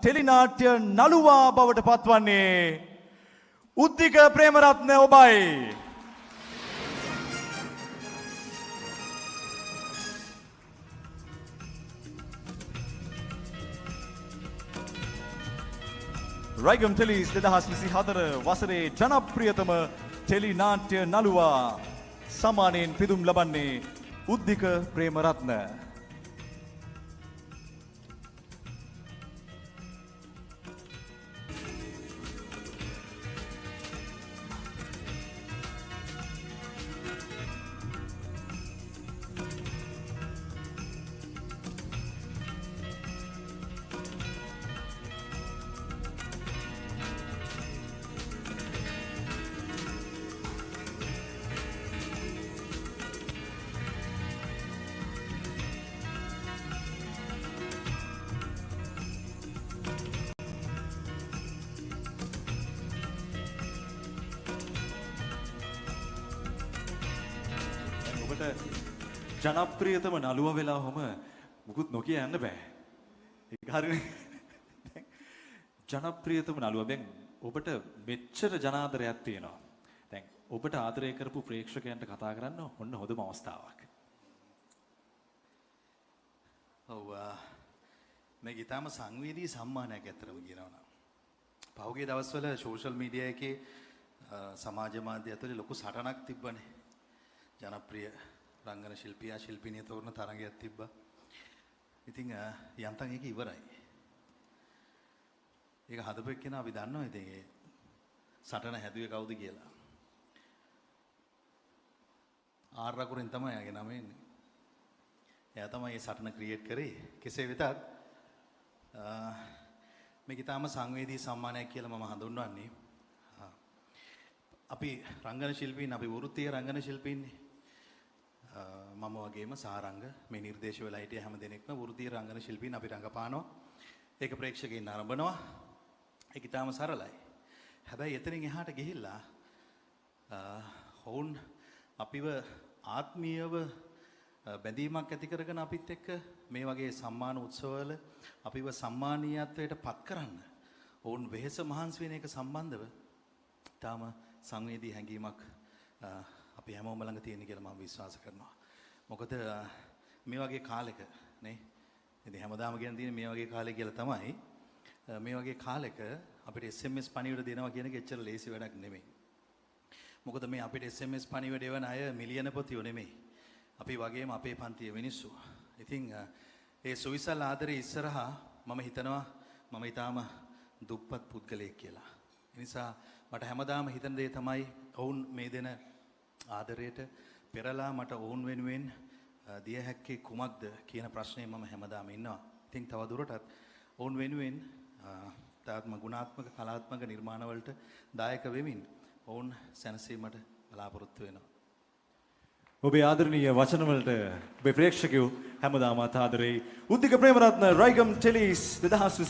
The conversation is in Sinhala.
ටෙලිනාට්‍ය නළුවා බවට පත්වන්නේ උද්දික ප්‍රේමරත්න ඔබයි. රයිගම් ටෙලිස් 2024 වසරේ ජනප්‍රියතම ටෙලිනාට්‍ය නළුවා සම්මානයෙන් පිදුම් ලබන්නේ උද්දික ප්‍රේමරත්න. දැන් ඔබට ජනප්‍රියතම නළුවා වෙලා ඔහොම මුකුත් නොකිය යන්න බෑ. ඒක හරිනේ. දැන් ජනප්‍රියතම නළුවා, දැන් ඔබට මෙච්චර ජනාදරයක් තියෙනවා. දැන් ඔබට ආදරය කරපු ප්‍රේක්ෂකයන්ට කතා කරන්න ඔන්න හොඳම අවස්ථාවක්. ඔව්, මේක ඉතාම සංවේදී සම්මානයක් ඇත්තටම කියනවා නම්. පහුගිය දවස්වල සෝෂල් මීඩියා එකේ, සමාජ මාධ්‍ය ඇතුලේ ලොකු සටනක් තිබ්බනේ. ජනප්‍රිය රංගන ශිල්පියා ශිල්පිනිය තෝරන තරගයක් තිබ්බා. ඉතින් යන්තම් ඒක ඉවරයි. ඒක හදපු එක්කෙනා අපි දන්නවා, ඉතින් ඒ සටන හැදුවේ කවුද කියලා. ආර් අකුරෙන් තමයි එයාගේ නම එන්නේ. එයා තමයි මේ සටන ක්‍රියේට් කරේ. කෙසේ වෙතත් මේක ඉතාම සංවේදී සම්මානයක් කියලා මම හඳුන්වන්නේ. අපි රංගන ශිල්පීන්, අපි වෘත්තීය රංගන ශිල්පීන්නේ. මම වගේම සාරංග, මේ නිර්දේශ වෙලා හිටිය හැම දෙනෙක්ම වෘත්තීය රංගන ශිල්පීන්. අපි රංගපානවා. ඒක ප්‍රේක්ෂකයින් නරඹනවා. ඒක ඉතාම සරලයි. හැබැයි එතනින් එහාට ගිහිල්ලා ඔවුන් අපිව ආත්මීයව බැඳීමක් ඇති කරගෙන අපිත් එක්ක මේ වගේ සම්මාන උත්සවවල අපිව සම්මානීයත්වයට පත් කරන්න ඔවුන් වෙහෙස මහන්සි වෙන එක සම්බන්ධව ඉතාම සංවේදී හැඟීමක් අපි හැමෝම ළඟ තියෙන කියලා මම විශ්වාස කරනවා. මොකද මේ වගේ කාලෙක නේ, ඉතින් හැමදාම කියන තියෙන්නේ මේ වගේ කාලේ කියලා තමයි. මේ වගේ කාලෙක අපිට SMS පණිවිඩ දෙනවා කියන එක එච්චර ලේසි වැඩක් නෙමෙයි. මොකද මේ අපිට SMS පණිවිඩ එවන අය මිලියනපතියෝ නෙමෙයි. අපි වගේම අපේ පන්තියේ මිනිස්සු. ඉතින් ඒ සුවිසල් ආදරේ ඉස්සරහා මම හිතනවා මම ඊටාම දුප්පත් පුද්ගලයෙක් කියලා. ඒ නිසා මට හැමදාම හිතන දේ තමයි ඔවුන් මේ දෙන ආදරයට පෙරලා මට ඔවුන් වෙනුවෙන් දිය හැක්කේ කුමක්ද කියන ප්‍රශ්නේ මම හැමදාම ඉන්නවා. ඉතින් තව දුරටත් ඔවුන් වෙනුවෙන් තාත්ම ගුණාත්මක කලාත්මක නිර්මාණවලට දායක වෙමින් ඔවුන් සැනසීමට බලාපොරොත්තු වෙනවා. ඔබේ ආදරණීය වචන වලට ඔබේ ප්‍රේක්ෂකයෝ හැමදාම ආදරෙයි. උද්දික ප්‍රේමරත්න, රයිගම් ටෙලිස් 2024.